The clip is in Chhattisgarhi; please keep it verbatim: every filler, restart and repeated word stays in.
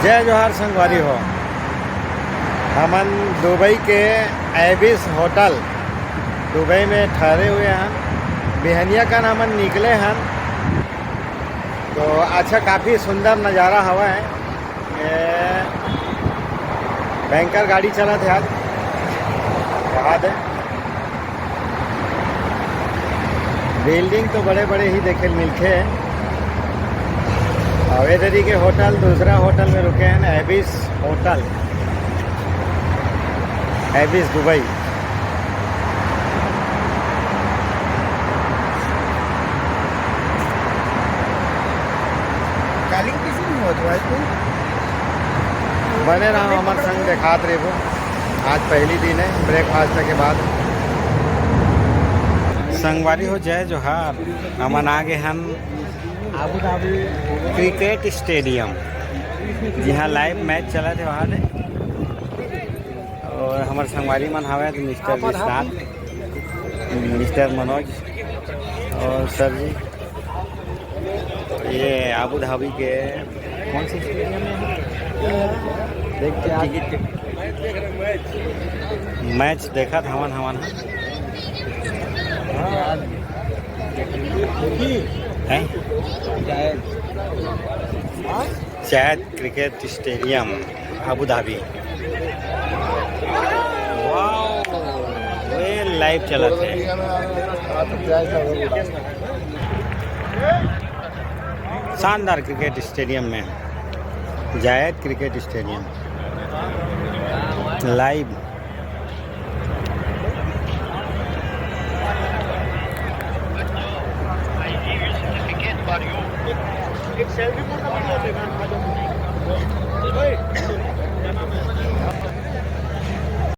जय जोहार संगवारी हो, हमन दुबई के एबिस होटल दुबई में ठहरे हुए हन। बिहनिया कन हमन निकले हन तो अच्छा, काफ़ी सुंदर नज़ारा हवा है। ये बैंकर गाड़ी चलत हे आज, वहाँ दे बिल्डिंग तो बड़े बड़े ही देखे मिलथे। और इधर ही के होटल, दूसरा होटल में रुके हैं ना, Ibis hotel, Ibis Dubai. Calling किसी नहीं होत भाई तू। बने रहो हमारे संग, देखात रहो। आज पहली दिन है ब्रेकफास्ट के बाद। संगवारी हो, जय जोहार। हमन आ गए हन क्रिकेट स्टेडियम, जहाँ लाइव मैच चलत हे वहाँ ले। और हमारे संगवारी मन हवे तो मिस्टर विश्वनाथ, मिस्टर मनोज और सर जी। ये आबू धाबी के कौन से स्टेडियम में है? देख के आ- मैच देखत हवन, हवन है। हैं? जायद cricket stadium, Abu Dhabi. Wow, ये लाइव चलत है। शानदार क्रिकेट स्टेडियम में, जायद क्रिकेट स्टेडियम लाइव।